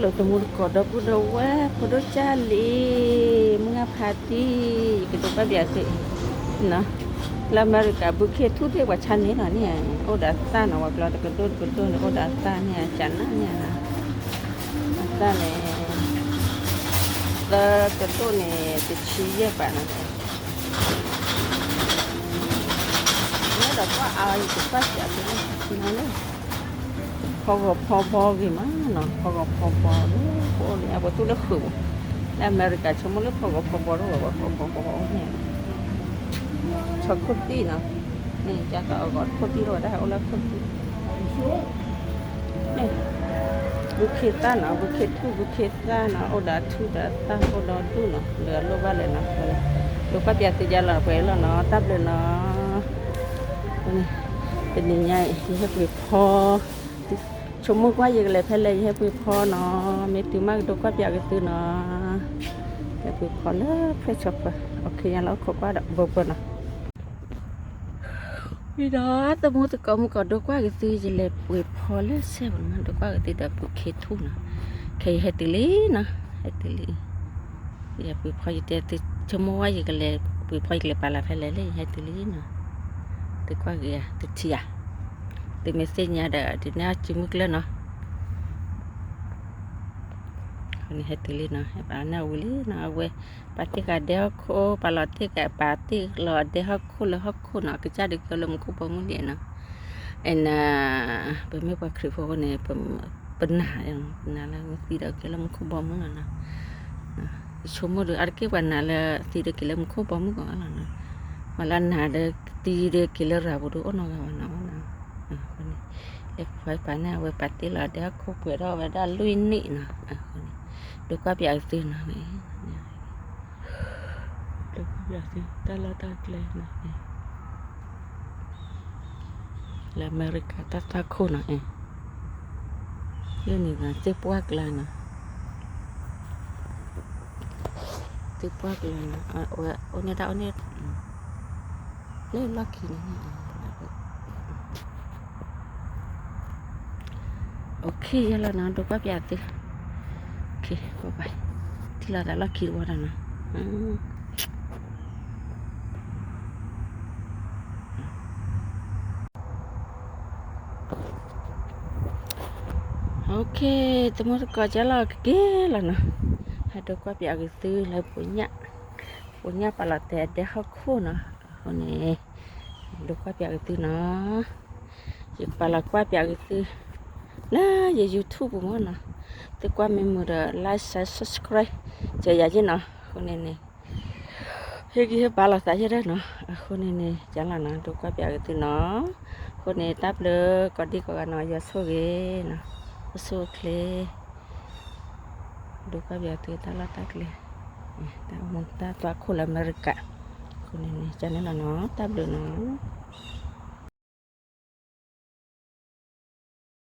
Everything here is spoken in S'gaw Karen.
လၢတမူတကိးဒီပုၢ်ဒီဝဲၢ် ဖိဒိၣ်ကၢ်လံ, မုၢ်ဂၢ်ဖါတံၢ် ယကဒိးကွၢ်ပၠးသု လၢအမဲရကၤဘုခ့ထူၣ်သ့ၣ်ပှၤဆါန့ၣ်နီၤန့ၣ် အိၣ်ဒီးသၣ်နီၤ ပှၤကျီတကဒိၣ်တကဒိၣ်န့ၣ် အိၣ်ဒီးသၣ်န့ၣ် ကနၣ်န့ၣ်နီၤ အသၣ်န့ၣ် သၢကဒိၣ်န့ၣ် တဆံယဲၢ်ဘးနီၤ လၢဒီးကွၢ်အါအံၤ ကကွၢ်စၢၤက့ၤလၢ ဖီဂီၤဖီဘီဂ့ၤမးနီၤ ဖီဂီၤဖီဘီလၢပအိၣ်န့ၣ် အပှၤသူၣ်လၢဃုာ်ဘၣ် လၢအမဲရကၤဆိကမိၣ်လၢဖီဂီၤဖီဘီတအိၣ်ဘၣ် ဖီဂီၤဖီဘီန့ၣ် ဆီခိၣ်သံၣ်နီၤ န့ၣ်ကသိးအဂီၤခိၣ်သံၣ်တအိၣ်ဝဲဒၣ် အိၣ်လၢခိၣ်သံၣ် န့ၣ် ဘုခ့သၣ်နီၤ ဘုခ့ထူၣ် ဘုခ့သၣ်နီၤ အိၣ်ဒီးထူၣ်ဒီးသၣ် အိၣ်ဒီးဒူၣ်နီၤ လၢအလိၣ်ဘၣ်လဲၣ်နီၤ ဒိးကွၢ်ပၠးသုကလီၤပှဲၤလီၤနီၤ တၢ်ဘျုးနီၤ တနံၤညါအံၤ ယဟဲပှ့ၤဖီ ဆိကမိၣ်ကွၢ်ယကလဲၤဖဲလဲၣ် ယဟဲပှ့ၤဖီနီၤ မ့ၢ်တုၤမးကဒိးကွၢ်ပၠးက့ၤသုနီၤ ဟဲပှ့ၤဖီလၢဖဲဆီဖၢ အီၣ်ခ့ညါလၢဟီၣ်ခိၣ်ကွၢ်ဒီးဘၢဘၢနီၤ ဝံၤဒီး သမူသကိးမုၣ်ကီး ဒိးကွၢ်က့ၤသု ယလဲၤပှ့ၤဖီလၢစဲးပူၤနီၤ ဒိးကွၢ်က့ၤသုဒီးပှ့ၤခ့ထူၣ်နီၤ ခဲအံၤယဟဲတုၤလံနီၤ ဟဲတုၤလံ ယပှ့ၤဖီယတဲသု ဆိကမိၣ်ဝဲယကလဲၤပှ့ၤဖီ ယကလဲၤပာ်လီၤဖဲလဲၣ်လၢယဟဲတုၤလံနီၤ သုကွၢ်က့ၤယၤ သုထံၣ်ယၤ သုမ့ၢ်သ့ၣ်ညါဒီး ဒုးနဲၣ်အီၣ်စုမုၢ်ကျၢၢ်နီၤ အဃိန့ၣ်ဟဲတုၤလံနီၤ ဟဲပာ်လီၤန့ၢ်အဝံၤလံနီၤ အဝဲ ပာ်တ့ၢ်ဃာ်ဒဲဟီၣ်ခိၣ် ပာ်လီၤတ့ၢ်ဃာ် ပာ်တ့ၢ်လီၤဒဲဟီၣ်ခိၣ်လၢဟီၣ်ခိၣ်နီၤ ကစၢ်ဒုးကဲလၢမူခိၣ်ဘီမုၢ်ဒံးနီၤ အဲၣ်နၤ ပမ့ၢ်ပှၤခရံာ်ဖိအဃိန့ၣ် ပနာ် ပနာ်လၢမ့ၢ်သံဒီးကဲလၢမူခိၣ်ဘီမုၢ်လီၤနီၤ ယဆိကမိၣ်ဒီးအါတက့ၢ်ပှၤနာ်လၢသံဒီးက့ၤလၢမူခိၣ်ဘီမုၢ်ကီးလီၤနီၤ မ့ၢ်လၢနာ်ဒီးသံဒီးက့ၤလၢရၤပူၤဒီးအိၣ်နီတဂၤဘၣ်နီၤ အဃိန့ၣ် လၢပှၤပာ်န့ၢ်အဝဲပာ်တ့ၢ်လီၤဒဲဟီၣ်ခိၣ် ပှဲၤထီၣ်ဝဲဒၣ်လွံၢ်နံၣ်နီၤ အဃိန့ၣ် ဒိးကွၢ်ပၠးသုနီၤ ဒိးကွၢ်ပၠးသု တၢ်လီၢ်တၢ်ကျဲနီၤ လၢအမဲရကၤတၢ်သွၣ်ခိၣ်နီၤ လၢန့ၣ်သ့ၣ်ပှၢ်ကျါနီၤ သ့ၣ်ပှၢ်ကျါနီၤ အဝဲအိၣ်န့ၢ်တၢ်အိၣ်န့ၢ် လၢလီၢ်ခံန့ၣ် OK ယဲလီၤနီၤ ဒိးကွၢ်ပၠးသု ထံၣ်လီၤသးလီၢ်ခံတဝီဒီးနီၤ OK သမူသကိးကဲလီၤကက့ၤလီၤနီၤ ဟဲဒိးကွၢ်ပၠးက့ၤသုလၢ ပူၤညၣ်ပာ်လီၤတဲာ်အဒဲဟီၣ်ခိၣ်နီၤ အဃိန့ၣ် ဒိးကွၢ်ပၠးက့ၤသုနီၤ ယကပာ်လီၤကွၢ်ပၠးက့ၤသု လၢယ YouTube ပူၤမ့ၢ်နီၤ သုကွၢ်မ့ၢ်မုာ်ဒီး like share subscribe စၢၤယၤယ့ၣ်နီၤ အဃိန့ၣ်န့ၣ် ဟ့ၣ်ဂံၢ်ဟ့ၣ်ဘါလိာ်သးယဲၢ်ဒၣ်နီၤ အဃိန့ၣ်န့ၣ် ကလီၤနီၤ ဒိးကွၢ်ပၠးက့ၤသုနီၤ အဃိန့ၣ် တၢ်ဘျုးကိးဒံကိးဂၤနီၤ ယွၤဆိၣ်ဂ့ၤနီၤ အဆိၣ်အချ့ ဒိးကွၢ်ပၠးသုတၢ်လီၢ်တၢ်ကျဲ တၢ်အိၣ်မူတၢ်သွၣ်ခိၣ်လၢအမဲရကၤ အဃိန့ၣ်န့ၣ် ကန့ၣ်လီၤနီၤ တၢ်ဘျုးနီၤ